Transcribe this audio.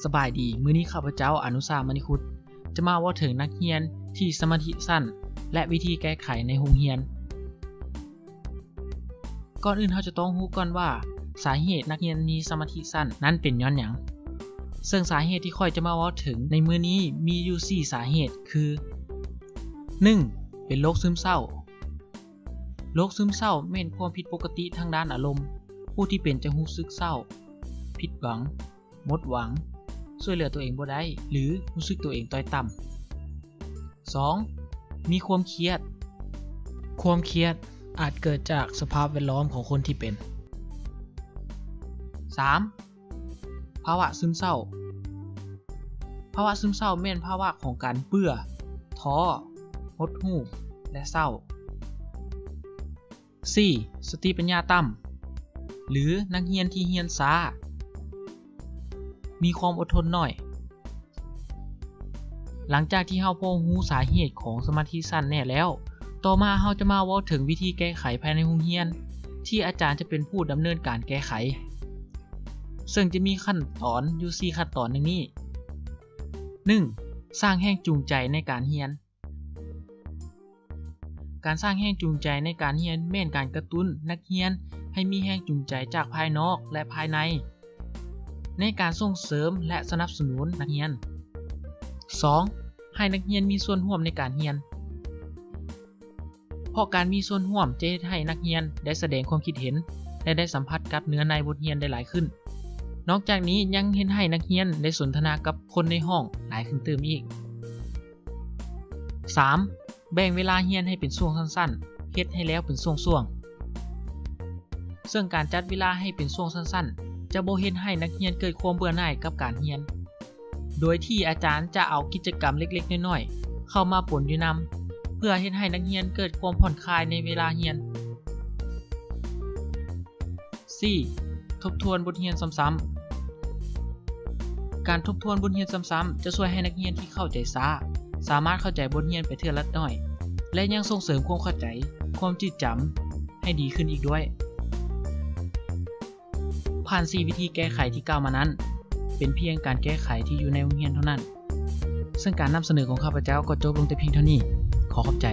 ສະບາຍດີ, ມື້ນີ້ຂ້າພະເຈົ້າ ອະນຸຊາ ມະນີຄຸດ ຈະມາເວົ້າເຖິງນັກຮຽນທີ່ສະມາທິສັ້ນ ແລະ ວິທີແກ້ໄຂໃນໂຮງຮຽນ. ກ່ອນອື່ນເຮົາຈະຕ້ອງຮູ້ກ່ອນວ່າ ສາເຫດນັກຮຽນມີສະມາທິສັ້ນນັ້ນເປັນຍ້ອນຫຍັງ? ເຊິ່ງສາເຫດທີ່ຂ້ອຍຈະມາເວົ້າເຖິງໃນມື້ນີ້ມີຢູ່ສີ່ສາເຫດ ຄື ໜຶ່ງ ເປັນໂລກຊຶມເສົ້າ. ໂລກຊຶມເສົ້າແມ່ນຄວາມຜິດປົກກະຕິທາງດ້ານອາລົມ. ຜູ້ທີ່ເປັນຈະຮູ້ສຶກເສົ້າ, ຜິດຫວັງ, ໝົດຫວັງ, ຊ່ວຍເຫຼືອຕົວເອງບໍ່ໄດ້ ຫຼື ຮູ້ສຶກຕົວເອງຕ້ອຍຕ່ຳ. ສອງ ມີຄວາມຄຽດ. ຄວາມຄຽດອາດເກີດຈາກສະພາບແວດລ້ອມຂອງຄົນທີ່ເປັນ. ສາມ ພາວະຊຶມເສົ້າ. ພາວະຊຶມເສົ້າແມ່ນພາວະຂອງການເບື່ອ, ທໍ້, ຫົດຫູ່ ແລະ ເສົ້າ. ສີ່ ສະຕິປັນຍາຕ່ຳ ຫຼື ນັກຮຽນທີ່ຮຽນຊ້າ, ມີຄວາມອົດທົນໜ້ອຍ. ຫຼັງຈາກທີ່ເຮົາພໍຮູ້ສາເຫດຂອງສະມາທິສັ້ນແນ່ແລ້ວ, ຕໍ່ມາເຮົາຈະມາເວົ້າເຖິງວິທີແກ້ໄຂພາຍໃນໂຮງຮຽນ ທີ່ອາຈານຈະເປັນຜູ້ດຳເນີນການແກ້ໄຂ. ເຊິ່ງຈະມີຂັ້ນຕອນຢູ່ສີ່ຂັ້ນຕອນດັ່ງນີ້. ໜຶ່ງ ສ້າງແຮງຈູງໃຈໃນການຮຽນ. ການສ້າງແຮງຈູງໃຈໃນການຮຽນແມ່ນການກະຕຸ້ນນັກຮຽນໃຫ້ມີແຮງຈູງໃຈຈາກພາຍນອກ ແລະ ພາຍໃນ ໃນການສົ່ງເສີມ ແລະ ສະໜັບສະໜູນນັກຮຽນ. ສອງ ໃຫ້ນັກຮຽນມີສ່ວນຮ່ວມໃນການຮຽນ. ເພາະການມີສ່ວນຮ່ວມຈະເຮັດໃຫ້ນັກຮຽນໄດ້ສະແດງຄວາມຄິດເຫັນ ແລະ ໄດ້ສຳຜັດກັບເນື້ອໃນບົດຮຽນໄດ້ຫຼາຍຂຶ້ນ. ນອກຈາກນີ້ຍັງເຮັດໃຫ້ນັກຮຽນໄດ້ສົນທະນາກັບຄົນໃນຫ້ອງຫຼາຍຂຶ້ນຕື່ມອີກ. ສາມ ແບ່ງເວລາຮຽນໃຫ້ເປັນຊ່ວງສັ້ນໆ, ເຮັດໃຫ້ແລ້ວເປັນຊ່ວງໆ. ເຊິ່ງການຈັດເວລາໃຫ້ເປັນຊ່ວງສັ້ນໆ ຈະບໍ່ເຮັດໃຫ້ນັກຮຽນເກີດຄວາມເບື່ອໜ່າຍກັບການຮຽນ, ໂດຍທີ່ອາຈານຈະເອົາກິດຈະກຳເລັກໆນ້ອຍໆເຂົ້າມາປົນຢູ່ນຳ ເພື່ອເຮັດໃຫ້ນັກຮຽນເກີດຄວາມຜ່ອນຄາຍໃນເວລາຮຽນ. ສີ່ ທົບທວນບົດຮຽນຊ້ຳໆ. ການທົບທວນບົດຮຽນຊ້ຳໆ ຈະຊ່ວຍໃຫ້ນັກຮຽນທີ່ເຂົ້າໃຈຊ້າ ສາມາດເຂົ້າໃຈບົດຮຽນໄປເທື່ອລະໜ້ອຍ ແລະ ຍັງສົ່ງເສີມຄວາມເຂົ້າໃຈ, ຄວາມຈື່ຈຳໃຫ້ດີຂຶ້ນອີກດ້ວຍ. ຜ່ານສີ່ວິທີແກ້ໄຂທີ່ກ່າວມານັ້ນ ເປັນພຽງການແກ້ໄຂທີ່ຢູ່ໃນໂຮງຮຽນເທົ່ານັ້ນ. ເຊິ່ງການນຳສະເໜີຂອງຂ້າພະເຈົ້າກໍຈົບລົງແຕ່ພຽງເທົ່ານີ້. ຂໍຂອບໃຈ.